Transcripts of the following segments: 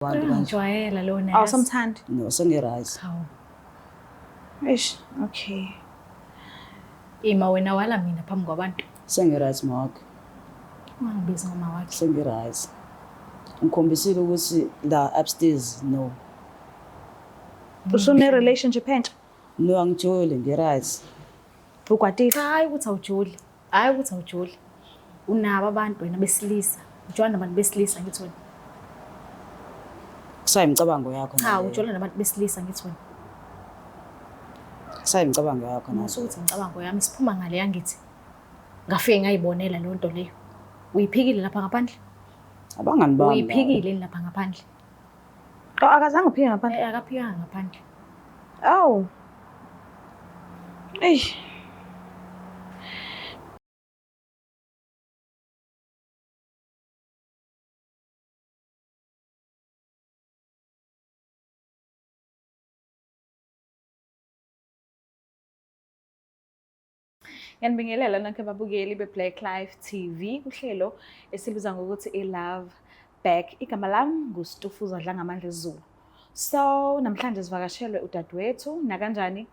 Abantu kanje. Ngijwayela lona. Awusamthandi? No, sengi-right. Hawu. Eish, okay. Ima wena wala mina phambi kwabantu. Sengi-right mawakhe. Ungangibizi ngoma wakhe. Sengi-right. Ngikhombisile ukuthi la upstairs no. Usune relationship entsha? No, angijoli, ngi-right. Ukwatile? Cha, hayi ukuthi awujoli. Hayi ukuthi awujoli. Unabo abantu wena besilisa. Ujola nabantu besilisa ngithi wena. Kusayimicabango yakho. Cha, naleyo. ujola nabantu besilisa ngithi wena. Kusayimicabango yakho naleyo. Musa ukuthi imicabango yami siphuma ngale yangithi. Ngafike ngayibonela leyo nto leyo. Uyiphikile lapha ngaphandle? Abangani bami. laba. Uyiphikile yini lapha ngaphandle? Oh, akazange uphike ngaphandle. Eh, akaphikanga ngaphandle. Awu. Eish. Ngiyanibingelela nonke babukeli be-Black Life TV kuhlelo esilubiza ngokuthi i-Love Back. Igama lami nguStufuza Dlangamandla Zulu. So namhlanje sivakashelwe udadewethu nakanjani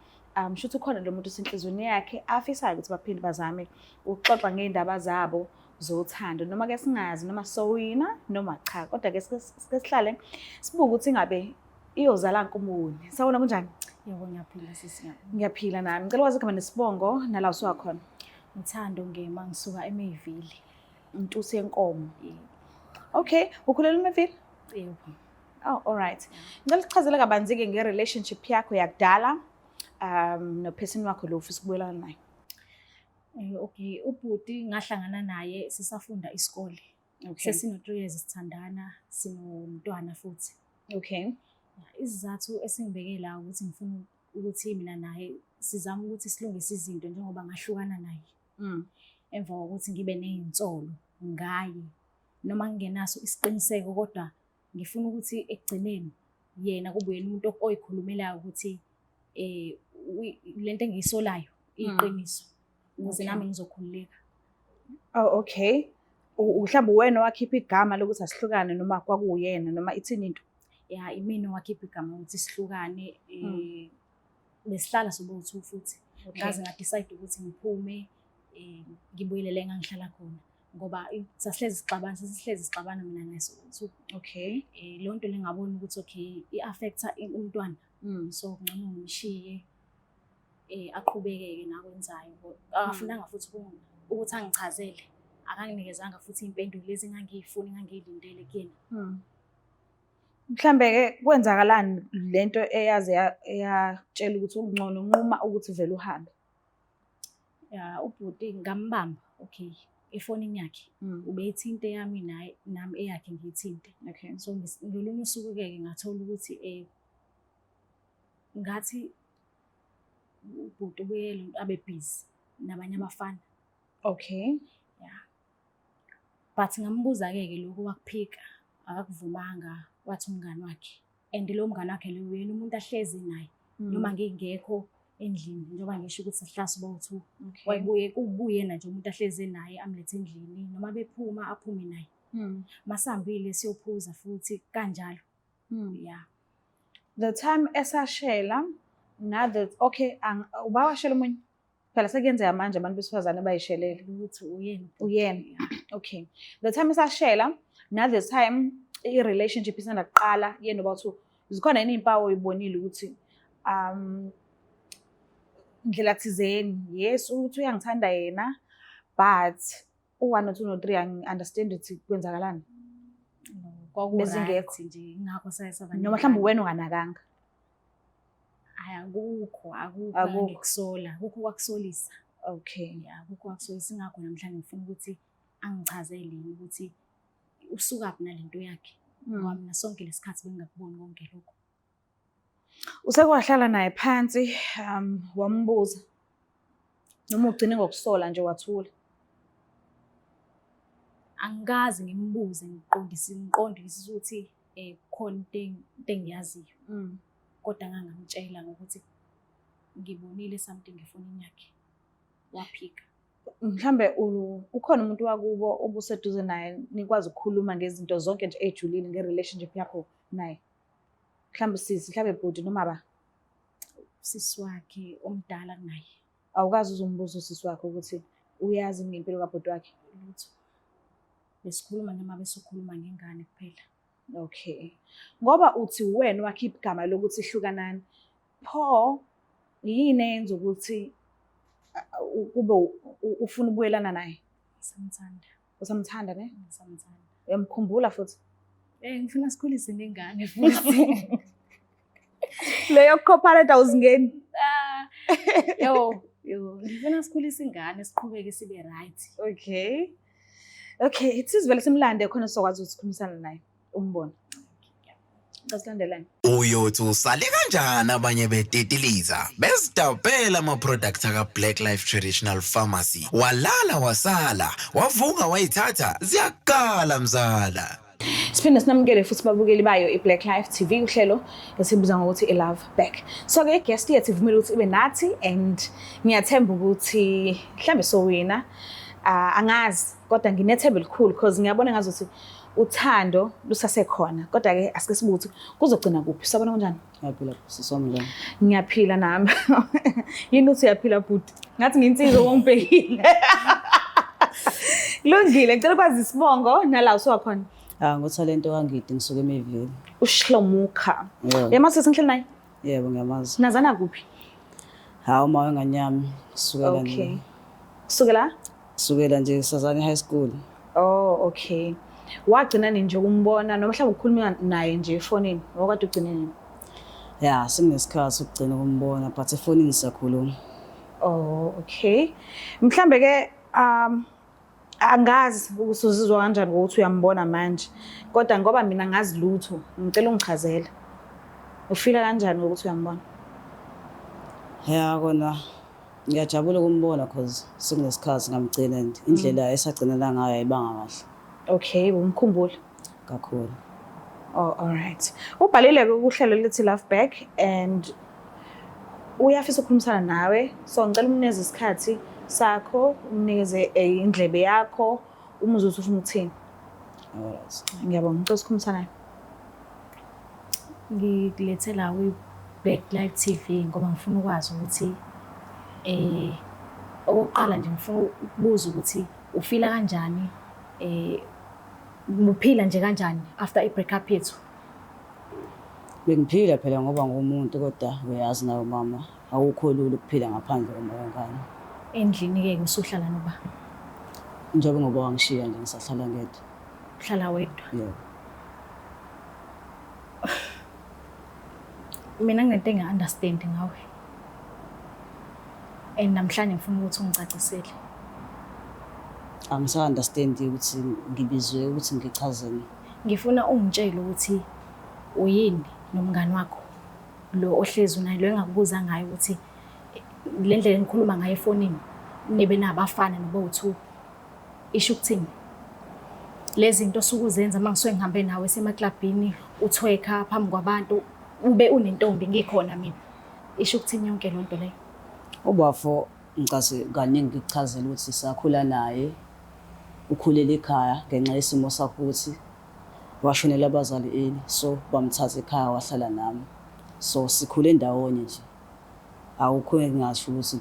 shuthi ukhona lo muntu osenhliziyweni yakhe afisayo ukuthi baphinde bazame ukuxoxa ngey'ndaba zabo zothando noma ke singazi noma sowina noma cha kodwa ke sike sihlale sibuke ukuthi ingabe iyozala nkomoni. Sawubona, kunjani? Yebo, ngiyaphila sisi yami. Ngiyaphila nami. Ngicela ukwazi igama nesibongo nala usuka khona. Ngithando Ngema, ngisuka eMayville. Ntusi yenkomo. Okay, ukhulela eMayville? Yebo. Oh, all right. Ngicela usichazele kabanzi-ke nge-relationship yakho yakudala no-person wakho lo ufisa ukubuyelana naye. Okay, ubhuti ngahlangana naye sisafunda isikole. Sesino 3 years sithandana, sinomntwana futhi. Isizathu esingibeke la ukuthi ngifuna ukuthi mina naye sizame ukuthi silungise izinto njengoba ngahlukana naye. Emva kokuthi ngibe nezinsolo ngaye noma ngingenaso isiqiniseko kodwa ngifuna ukuthi ekugcineni yena kube uyena umuntu oyikhulumelayo ukuthi lento engiyisolayo iyiqiniso ukuze nami ngizokhululeka. Oh, okay. Mhlawumbe wena wakhipha igama lokuthi asihlukane noma kwakuwuyena noma ithini into? Ya, imina owakhipha igama ukuthi sihlukane, besihlala sobo-two futhi. Ngaze nga-decide ukuthi ngiphume ngibuyele la engangihlala khona ngoba sasihlezi sixabana, sasihlezi sixabana mina naye sobo-two. Leyo nto le ngabona ukuthi okay, i-affect-a umntwana. So ngcono ngimshiye aqhubeke-ke nakwenzayo. Akafunanga futhi ukuthi angichazele. Akanginikezanga futhi iy'mpendulo lezi engangiy'funa, engangiy'lindele kuyena. Mhlambe-ke kwenzakalani lento eyaze eyakutshela ukuthi ungcono unquma ukuthi vele uhambe? Ya, ubhuti ngambamba, okay, efonini yakhe. Ubeyithinte yami naye, nami eyakhe ngiyithinte. So ngolunye usuku-ke ngathola ukuthi ngathi ubhuti ubuyele abe busy nabanye abafana. Yeah. But ngambuza-ke ke lokhu wakuphika, akakuvumanga, wathi umngani wakhe. And lo mngani wakhe lo uyena umuntu ahlezi naye. Noma ngingekho endlini, njengoba ngisho ukuthi sihlala sobawu-two. Wayebuye kubuyena nje umuntu ahlezi naye amlethe endlini, noma bephuma aphume naye. Masihambile siyophuza futhi kanjalo. Yeah. The time esashela na the okay, ubawashela omunye. Phela sekuyenzeka manje abantu besifazane bayishelele. Ukuthi uyena. Uyena. Okay. The time esashela na the time i-relationship isanda kuqala yena uba two. Zikhona yini iy'mpawu oyibonile ukuthi ndlela thizeni, yes ukuthi uyangithanda yena but u-1 no 2 no 3 angi-understand ukuthi kwenzakalani. Kwaku Bezingekho. right nje, ingakho saye saba Noma mhlawumbe nengane. wena unganakanga. Hhayi, akukho, akukho Akukho. engikusola, akukho kwakusolisa. Ya, akukho kwakusolisa, ingakho namhlanje ngifuna ukuthi angichazele yena ukuthi usukaphi nalento yakhe. Ngoba mina sonke lesikhathi bengingakuboni konke lokho. Useke wahlala naye phansi, wambuza noma ugcine ngokusola nje wathula? Angikaze ngimbuze ngiqondise, ngiqondise ukuthi kukhona into engiyaziyo. Kodwa ngangamtshela ngokuthi ngibonile something efonini yakhe. Waphika. Mhlambe ukhona umuntu wakubo obuseduze naye nikwazi ukukhuluma ngezinto zonke nje ejulile nge-relationship yakho Naye. Mhlawumbe sisi, mhlawumbe bhuti noma ba. Sisi wakhe omdala kunaye. Awukazi uzombuza usisi wakhe ukuthi uyazi ngempilo kabhuti wakhe? Lutho. Besikhuluma noma besokhuluma ngengane kuphela. Okay. Ngoba uthi wena wakhipha igama lokuthi hlukanani. Pho yini eyenza ukuthi kube ufuna ukubuyelana naye? Ngisamthanda. Usamthanda ne? Ngisamthanda. Uyamkhumbula futhi? Ngifuna sikhulise nengane futhi. Leyo cooperate awuzingeni. Ah, yo, yo, ngifuna sikhulise ingane siqhubeke sibe right. Okay. Okay, it is vele simlande khona sizokwazi ukuthi sikhulumisane naye umbone. Asilandelane. Uyothi usale kanjani abanye betitiliza bezidabhela ama-product aka-Black Life Traditional Pharmacy. Walala wasala, wavuka wayithatha, ziyakala mzala. Siphinde sinamukele futhi babukeli bayo i-Black Life TV uhlelo esibiza ngokuthi i-Love Back. So ke guest yethu ivumile ukuthi ibe nathi and ngiyathemba ukuthi mhlambe sowina. Angazi kodwa nginethemba elikhulu because ngiyabona ngazuthi uthando lusasekhona kodwa ke asike sibuthi kuzogcina kuphi. Sabona kanjani? Ngiyaphila sisi wami njani? Ngiyaphila nami. Yini uthi uyaphila bhuti? Ngathi nginsizwa wongibhekile. Kulungile, ngicela ukwazi isibongo nala usuka khona. Ah, ngothalente kaNgidi ngisuke eMayville. Ushlomuka. Yebo. Uyamazi sengihleli naye? Yebo ngiyamazi. Nazana kuphi? Hawu uma wenganyami kusukela Okay. nje. Kusukela? Kusukela nje sazane high school. Oh, okay. Wagcina nini nje ukumbona noma mhlawumbe ukukhuluma naye nje efonini? Wakade ugcine nini? Ya, sekunesikhathi sokugcina ukumbona but efonini siyakhuluma. Oh, okay. Mhlambe ke angazi ukuthi uzizwa kanjani ngokuthi uyambona manje. Kodwa ngoba mina ngazi lutho, ngicela ungichazele. Ufila kanjani ngokuthi uyambona? Ya kona ngiyajabula ukumbona cause sekunesikhathi ngamgcina and indlela esagcinela ngayo ayibanga kahle Okay, umkhumbula. kakhulu. Oh, all right. Ubhalile ke kuhlelo lethi Love Back and uyafisa ukukhulumisana nawe. So ngicela umnikeze isikhathi sakho, umnikeze indlebe yakho, umuzwe ukuthi ufuna ukuthini. All right. Ngiyabonga, ngicela ukukhulumisana naye. Ngikulethela kwi-Black Life TV ngoba ngifuna ukwazi ukuthi okokuqala nje ngifuna ukubuza ukuthi ufila kanjani, uphila nje kanjani after i-breakup yethu? Bengiphila phela ngoba ngumuntu kodwa uyazi nawe mama awukho lula ukuphila ngaphandle kwengane. Endlini ke usuhlala noba? Njengoba ngoba wangishiya nje ngisahlala ngedwa. Uhlala wedwa? Yebo. Mina nginento enga-understand ngawe. And namhlanje ngifuna ukuthi ungicacisele. Angisa-understand ukuthi ngibizwe ukuthi ngichazeni. Ngifuna ungitshele ukuthi uyini nomngani wakho lo ohlezi unaye lo engakubuza ngayo ukuthi le ndlela enikhuluma ngayo efonini nibe nabafana noba u2 isho ukuthini? Lezi zinto osuke uzenza uma ngisuke ngihambe nawe semaklabhini uthweka phambi kwabantu ube unentombi ngikhona mina. Isho ukuthini yonke le nto leyo? Ubafo ngicase kaningi ngikuchazela ukuthi sakhula naye ukhulele ekhaya ngenxa yesimo sakho ukuthi washonela abazali early so bamthatha ekhaya wahlala nami. So sikhule ndawonye nje. Awukho engingasho ukuthi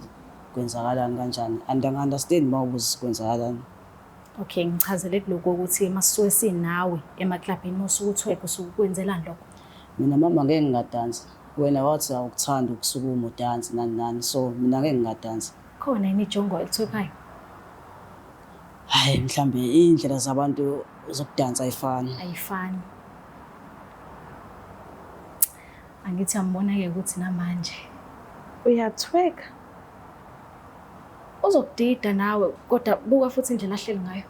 kwenzakalani kanjani and angi-understand uma ubuza kwenzakalani. Okay, ngichazele kuloko ukuthi masisuke sinawe emaklabhini usuke uthweka usuke ukwenzelani lokho? Mina mama ngeke ngingadansa. Wena wathi awukuthandi ukusukuma udanse nani nani so mina ngeke ngingadansa. Khona yini ijongo elithwekayo? Hayi mhlambe indlela zabantu zokudansa ayifani. Ayifani. Angithi ambona ke ukuthi namanje Uyathweka. Uzokudida nawe kodwa buka futhi indlela ahleli ngayo.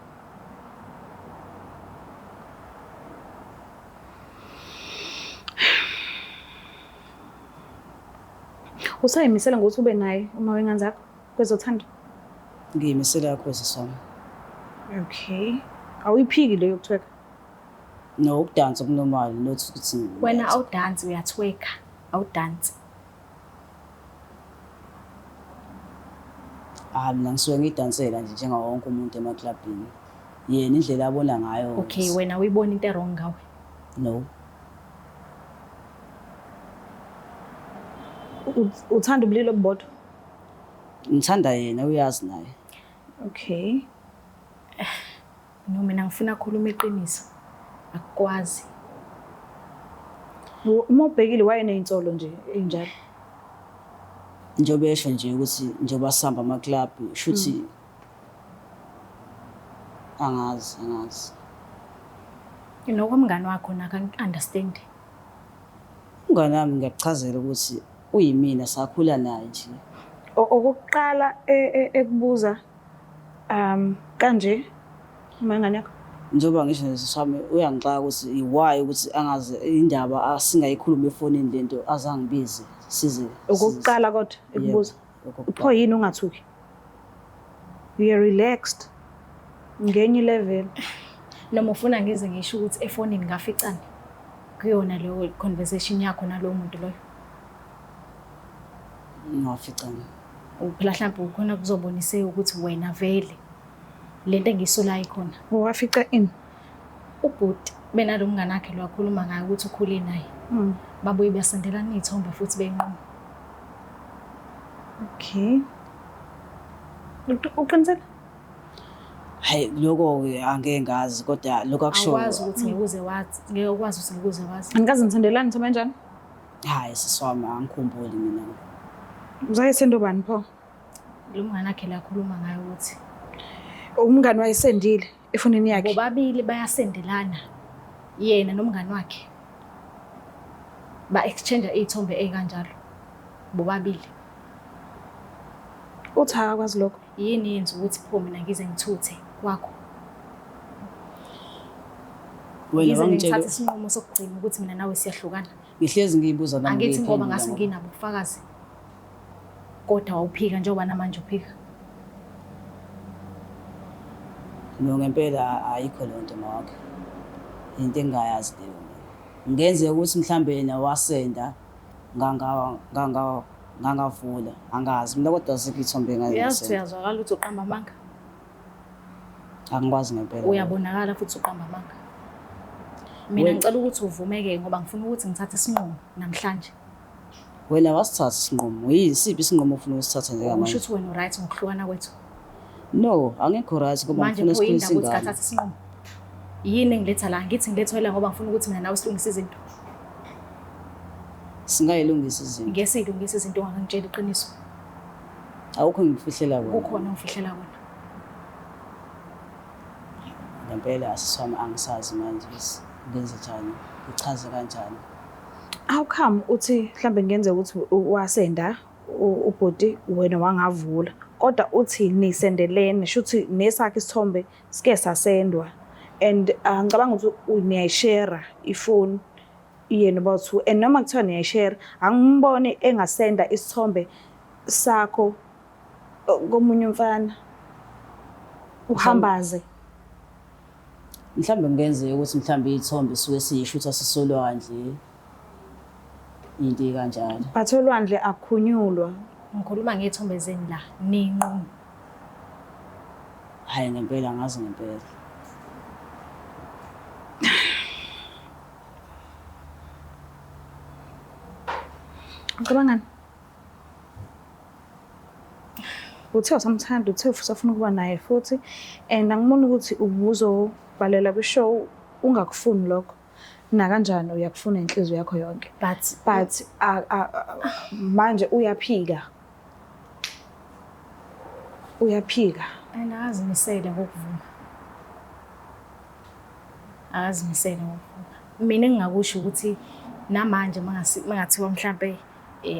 Usayimisela ngokuthi ube naye uma wengane zakho kwezothando? Ngiyimisela kakhulu sisi wami. Okay. Awuyiphiki leyo yokuthweka? No, ukudansa okunormal not ukuthi wena awudansi uyathweka, awudansi. Ah, mina ngisuke ngidansela nje njengawo wonke umuntu emaklabhini. Yena indlela abona ngayo. Okay, wena uyibona into wrong ngawe? No. Uthanda ubulili obubodwa? Ngithanda yena, uyazi naye. Okay. No, mina ngifuna akhuluma iqiniso. Akukwazi. Uma ubhekile wayeney'nsolo nje ey'njalo. Njengoba esho nje ukuthi njengoba sihamba ama-club, shuthi angazi, angazi. Nokomngani wakho nakho angi-understand. Umngani wami ngiyakuchazela ukuthi uyimina, sakhula naye nje. Okokuqala ekubuza kanje uma ingane yakho. Njengoba ngisho nje sisi wami uyangixaka ukuthi why ukuthi angaze indaba asingayikhulumi efonini lento azangibize size. Okokuqala kodwa ekubuza. Yebo, okokuqala. Pho yini ungathuki? You are relaxed. Ngenye level. Noma ufuna ngize ngisho ukuthi efonini ngaficane kuyona leyo conversation yakho nalowo muntu loyo. Ngaficane. Phela mhlawumbe ukhona kuzoboniseka ukuthi wena vele lento engiyisolayo ikhona. Wafica ini? Ubhuti benalo mngani wakhe lo akhuluma ngaye ukuthi ukhule naye. Babuye besendelana iy'thombe futhi benquma. Okay. Uqinisele? Hayi, lokho-ke angeke ngazi kodwa lokho akushoyo. Awukwazi ukuthi ngeke uze wazi, ngeke ukwazi ukuthi ngeke uze wazi. Angikaze nisendelane ithombe kanjani? Hayi sisi wami angikhumbuli mina. Uzayisenda ubani pho? Lo mngani wakhe la akhuluma ngayo ukuthi Umngani wayesendile efonini yakhe. Bobabili bayasendelana. Yena nomngani wakhe. Ba exchange iy'thombe ey'kanjalo. Bobabili. Uthi akakwazi lokho. Yini yenza ukuthi pho mina ngize ngithuthe kwakho? Wena Ngize wangitshela ngithathe isinqumo sokugcina ukuthi mina nawe siyahlukana. Ngihlezi ngiyibuza nami. Angithi ngoba ngiyiphendula ngase ngoba. nginabo ubufakazi. Kodwa wawuphika njengoba namanje uphika. No, ngempela ayikho leyo nto mawakhe. Into engingayazi leyo mina. Ngenzeka ukuthi mhlambe yena wasenda ngangavula, angazi mina kodwa azikho iy'thombe Uyazi ukuthi engazisenda. uyazwakala ukuthi uqamba amanga. Angikwazi ngempela. Uyabonakala futhi uqamba amanga. Mina ngicela ukuthi uvumeke ngoba ngifuna ukuthi ngithathe isinqumo namhlanje. Wena wasithatha isinqumo. Yisiphi isinqumo ofuna ukusithatha njengamanje? Usho ukuthi wena uright ngokuhlukana kwethu. No, angikho right ngoba Manje ngifuna pho yini sikhulise ndaba ukuthi ingane. ngathatha isinqumo? Yini engiletha la? Ngithi ngilethwe la ngoba ngifuna ukuthi mina nawe silungise izinto. Singayilungisa izinto. Ngeke siyilungise izinto ungakangitsheli iqiniso. Awukho ngifihlela kona. Kukhona ongifihlela kona. Ngempela sisi wami angisazi manje ukuthi ngenze njani, ngichaze kanjani. How come uthi mhlambe kungenzeka ukuthi wasenda ubhuti wena wangavula kodwa uthi nisendelene shuthi nesakhe isithombe sike sasendwa and ngicabanga ukuthi niyayishare ifoni yenu bowu-two and noma kuthiwa niyayishare angimboni engasenda isithombe sakho komunye umfana uhambaze. Mhlambe kungenzeka ukuthi mhlambe iy'thombe suke siyishutha sisolwandle, into ey'kanjalo. But olwandle akukhunyulwa. Ngikhuluma ngey'thombe zenu la, ninqunu. Hhayi ngempela angazi ngempela. Ucabangani? Uthe usamthanda, uthe usafuna ukuba naye futhi and angiboni ukuthi ubuzobhalela kwi-show ungakufuni lokho. Nakanjani uyakufuna inhliziyo yakho yonke. But manje uyaphika. Uyaphika. And akazimisele ngokuvuma. Akazimisele ngokuvuma. Mina engingakusho ukuthi namanje mangathiwa mhlambe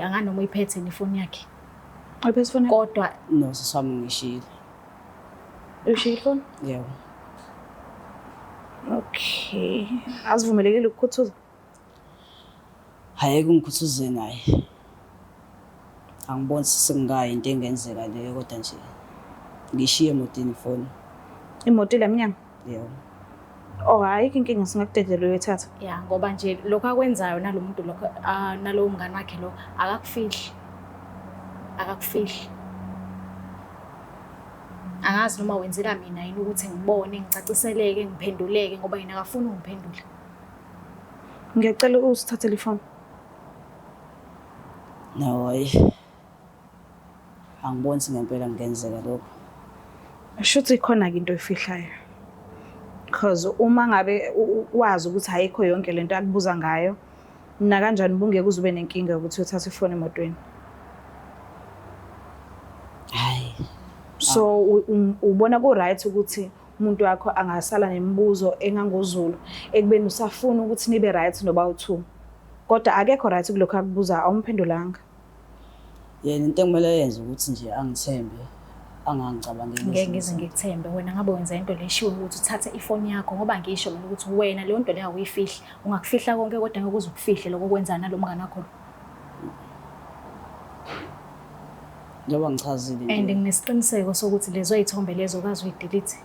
anganoma uyiphethe nefoni yakhe. Uyiphethe ifoni yakhe? Kodwa no, sisi wami ngishiyile. Uyishiyile ifoni? Yebo. Okay. Azivumelekile ukukhuthuza? Hhayi, kungikhuthuze naye. Angiboni sekungayi into engenzeka leyo kodwa nje ngishiye emotini ifoni. Imoto ila emnyango? Yebo. Oh, ayikho inkinga singakudedela uyothatha. Ya, ngoba nje lokho akwenzayo nalo muntu lokho nalowo mngani wakhe lo akakufihli. Akakufihli. Angazi noma wenzela mina yini ukuthi ngibone, ngicaciseleke, ngiphenduleke ngoba yena akafuni ungiphendula. Ngiyacela usithathele ifoni. No, hayi. Angiboni ukuthi ngempela kungenzeka lokho. Shuthi khona-ke into oyifihlayo. Because uma ngabe wazi ukuthi ayikho yonke lento akubuza ngayo, nakanjani ubungeke uze ube nenkinga yokuthi uyothatha ifoni emotweni. Hayi. So ubona ku-right ukuthi umuntu wakho angasala nemibuzo engangoZulu ekubeni usafuna ukuthi nibe right noba u-two. Kodwa akekho right kulokhu akubuza awumphendulanga. Yena into ekumele ayenze ukuthi nje angithembe angangicabangeli. Ngeke ngize ngikuthembe wena ngabe wenza into le eshiwo ukuthi uthathe ifoni yakho ngoba ngisho mina ukuthi wena leyo nto leyo awuyifihli. Ungakufihla konke kodwa ngeke uze ukufihle lokho okwenza nalo mngane wakho lo. Njengoba ngichazile nje. And nginesiqiniseko sokuthi lezo y'thombe lezo okaze uyi-delete.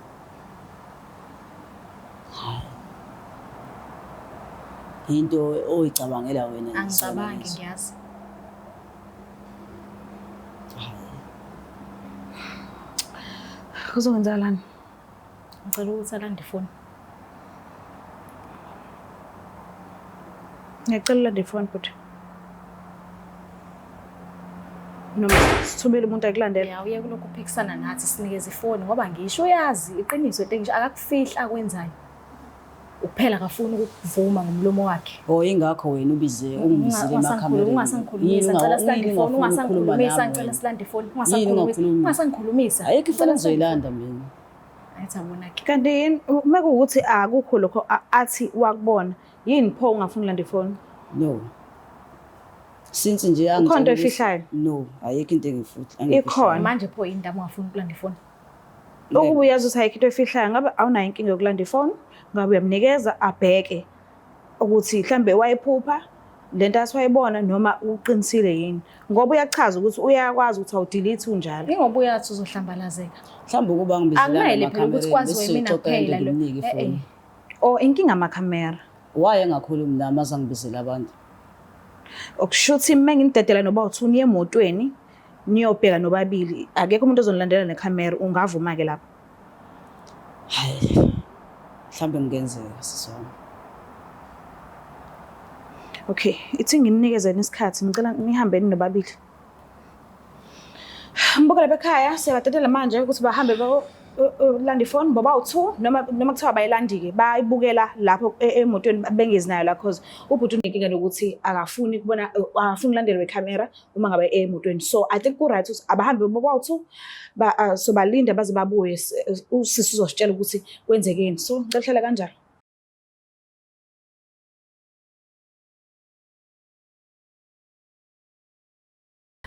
Into oyicabangela wena. Angicabangi ngiyazi. Kuzokwenzakalani? Ngicela ukuthi alande ifoni. Ngiyacela ulande ifoni bhuti. Noma sithumele umuntu akulandela. Ya uye kulokhu uphikisana nathi sinikeze ifoni ngoba ngisho uyazi iqiniso into engisho akakufihli akwenzayo. Kuphela akafuni ukukuvuma ngomlomo wakhe. Oh ingakho wena ubize ungibizile emakhamereni. Ungasangikhulumisa ngicela silande ifoni, ungasangikhulumisa ngicela silande ifoni, ungasangikhulumisa, ungasangikhulumisa. Ayikho ifoni engizoyilanda mina. Ayithi abona ke. Kanti yini uma kuwukuthi akukho lokho athi wakubona yini pho ungafuni ulanda ifoni? No. Since nje angitshela. Ukhona into oyifihlayo? No, ayikho into engifuthi. Ikhona. Manje pho yini ndaba ungafuni ukulanda ifoni? Ukuba uyazi ukuthi ayikho into oyifihlayo ngabe awunayo inkinga yokulanda ifoni, ngabe uyamnikeza abheke ukuthi mhlambe wayephupha lento athi wayibona noma uqinisile yini ngoba uyachaza ukuthi uyakwazi ukuthi awudelete unjalo. Ingoba uyathi uzohlambalazeka. Mhlawumbe ukuba ngibizela Akumele phela ukuthi kwaziwe yimina kuphela lo. Ngimnike ifoni. Oh inkinga amakhamera. Why engakhulumi nami azangibizela abantu? Okushuthi uma nginidedela noba uthi niye emotweni niyobheka nobabili akekho umuntu ozonilandela nekhamera ungavuma-ke lapho. Hayi. Mhlawumbe kungenzeka sisi wami. Okay, ithi ngininikezeni isikhathi ngicela nihambeni nobabili. Mbukele bekhaya siyabadedela manje ukuthi bahambe landa ifoni boba u-two noma noma kuthiwa bayilandike bayibukela lapho emotweni bengezi nayo la cause ubhuti unenkinga nokuthi akafuni kubona akafuni kulandelwa ikhamera uma ngabe emotweni so i think ku-right ukuthi abahambe boba u-two ba, so balinda baze babuye usisi uzositshela ukuthi kwenzekeni so ngicela uhlale kanjalo.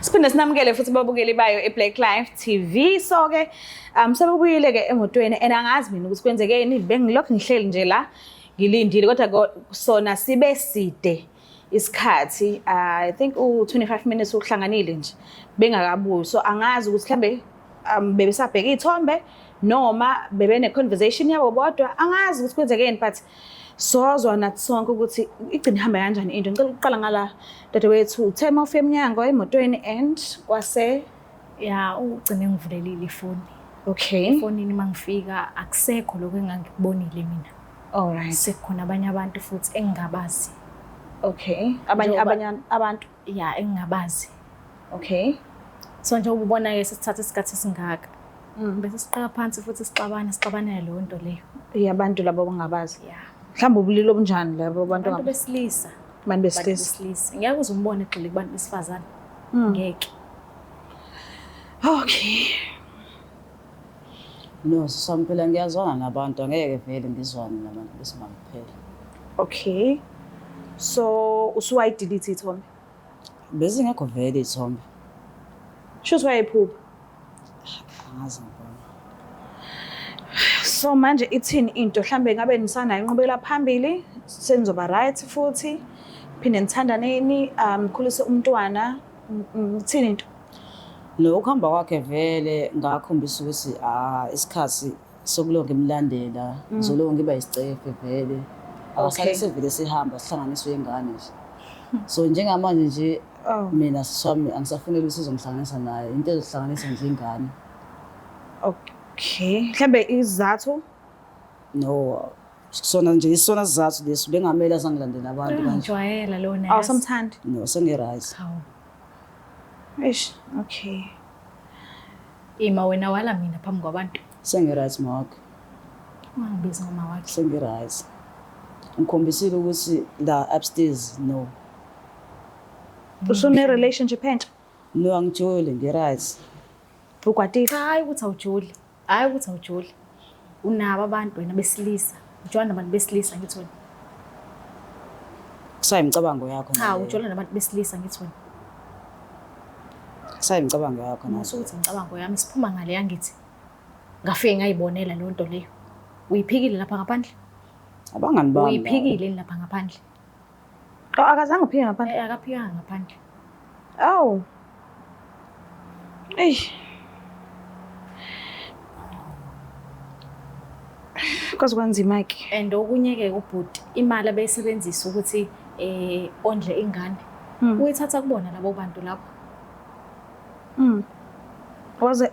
Siphinde sinamukele futhi babukeli bayo eBlack Life TV. So ke sebebuyile ke emotweni and angazi mina ukuthi kwenzekeni bengilokhu ngihleli nje la ngilindile kodwa sona sibe side isikhathi I think u25 minutes uhlanganile nje bengakabuyi so angazi ukuthi mhlambe bebesabheka iy'thombe noma bebene conversation yabo bodwa angazi ukuthi kwenzekeni but sozwa nathi sonke ukuthi igcine ihamba kanjani into. Ngicela ukuqala ngala dadewethu, uthe uma ufika emnyango emotweni and kwase Ya ugcine ngivulelile ifoni. Okay. Efonini uma ngifika akusekho lokho engangikubonile mina. Alright. Sekukhona abanye abantu futhi engingabazi. Okay. Abanye abanye abantu ya engingabazi. Okay. So njengoba ubona-ke sesithatha isikhathi esingaka. Bese siqala phansi futhi sixabane sixabanele leyo nto leyo. Yabantu labo abangabazi. Ya. Mhlawumbe ubulili obunjani labo bantu? Abantu besilisa. Abantu besilisa. Besilisa. Ngeke uze umbone egxile kubantu besifazane. Ngeke. Okay. No, siswami phela ngiyazwana nabantu angeke vele ngizwane nabantu besimame kuphela. Okay. So usuwayidelete ithombe? Bezingekho vele ithombe. Shuthi wayephupha. Angazi ngibona. So manje ithini into mhlambe ngabe nisanayo inqubekela phambili senizoba right futhi phinde nithandaneni khulise umntwana ithini into? No ukuhamba kwakhe vele ngakhombisa ukuthi ah isikhathi sokulokhu ngimlandela ngizolokhu ngiba isicefe vele. Akasale sevele sihamba sihlanganiswe ingane nje. So njengamanje nje mina siswami angisafuneli ukuthi sizongihlanganisa naye into ezohlanganisa nje ingane. Okay. Mhlambe izathu? No. Sona nje isona sizathu lesi bengamele azangilandela abantu kanje. Ngijwayela lona. Awusamthandi? No, sengi-right. Hawu. Eish, okay. Ima wena wala mina phambi kwabantu. Sengi-right mawakhe. Ungangibizi ngoma wakhe. Sengi-right. Ngikhombisile ukuthi la upstairs no. Usune relationship entsha? No, angijoli, ngi-right. Ukwatile? Cha, hayi ukuthi awujoli. Hayi ukuthi awujoli. Unabo abantu wena besilisa. Ujola nabantu besilisa ngithi wena. Kusayimicabango yakho. Cha, naleyo. ujola nabantu besilisa ngithi wena. Kusayimicabango yakho naleyo. Musa ukuthi imicabango yami siphuma ngale yangithi. Ngafike ngayibonela leyo nto leyo. Uyiphikile lapha ngaphandle? Abangani bami. laba. Uyiphikile yini lapha ngaphandle? Oh, akazange uphike ngaphandle. Akaphikanga ngaphandle. Awu. Eish. Kwaze kwanzima ke. And okunye-ke ubhuti, imali abeyisebenzisa ukuthi ondle ingane. Uyithatha kubona labo bantu labo.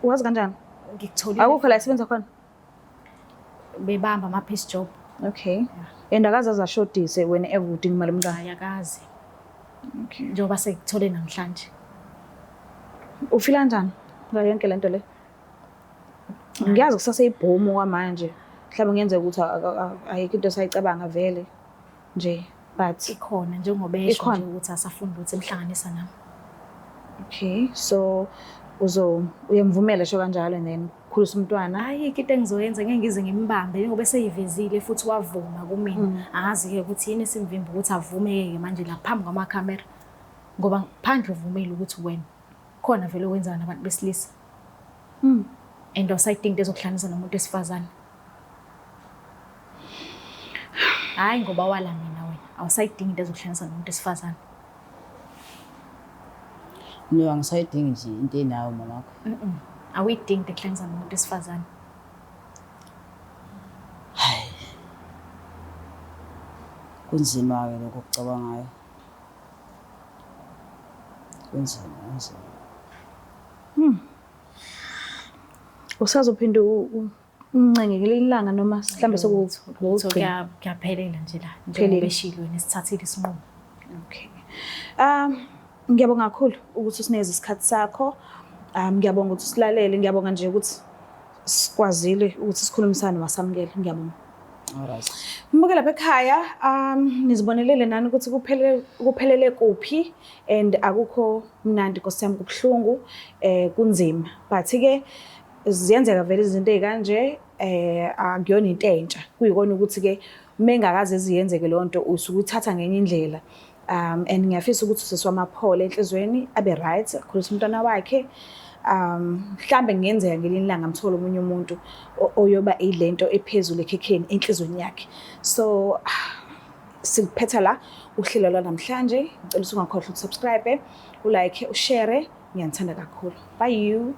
Wazi kanjani? Ngikutholile. Akukho la isebenza khona. Bebamba ama-piece job. Okay. And akaze azashodise wena ever udinga imali yomntwana. Hayi akazi. Okay. Njengoba sekuthole namhlanje. Ufila kanjani ngayo yonke lento le? Ngiyazi kusaseyibhomu kwamanje. Mhlawumbe kungenzeka ukuthi ayikho into esayicabanga vele nje but Ikhona njengoba esho Ikhona. nje ukuthi asafunda ukuthi emhlanganisa nami. Okay, so uzo uyamvumela sho kanjalo and then khulisa umntwana. Ayikho into engizoyenza, ngeke ngize ngimbambe njengoba eseyivezile futhi wavuma kumina. Angazi-ke ukuthi yini esimvimba ukuthi avume-ke manje la phambi kwamakhamera. Ngoba phandle uvumile ukuthi wena khona vele okwenzayo nabantu besilisa. And awusayidingi into ezokuhlanganisa nomuntu wesifazane. Hhayi ngoba wala mina wena, awusayidingi into ezokuhlanganisa nomuntu wesifazane. No, angisayidingi nje into enayo mamakho. Awuyidingi into ekuhlanganisa nomuntu wesifazane. Hayi. Kunzima-ke lokho okucabangayo. Kunzima, kunzima. Usazophinda umncenge ngelinye ilanga noma mhlambe So sokugcina. kuyaphelela nje la njengoba Phelile. eshilo wena sithathile isinqumo. Okay. Ngiyabonga kakhulu ukuthi usinikeze isikhathi sakho. Ngiyabonga ukuthi usilalele, ngiyabonga nje ukuthi sikwazile ukuthi sikhulumisane wasamukela. Ngiyabonga. Alright. Mbuke lapha ekhaya, nizibonelele nani ukuthi kuphelele kuphi and akukho mnandi Nkosi yami, kubuhlungu, kunzima. But ke ziyenzeka vele izinto ezikanje, akuyona into entsha. Kuyikona ukuthi ke mengakaze ziyenzeke leyo nto usuke uthatha ngenye indlela. And ngiyafisa ukuthi usisi wamaphole enhlizweni abe right, akhulise umntwana wakhe. Mhlambe kungenzeka ngelinye ilanga amthole omunye umuntu oyoba ilento ephezulu ekhekheni enhlizweni yakhe. So sikuphetha la uhlelo lwanamhlanje. Ngicela ukuthi ungakhohlwa ukusubscribe, ulike, ushare. Ngiyanithanda kakhulu. Bye you.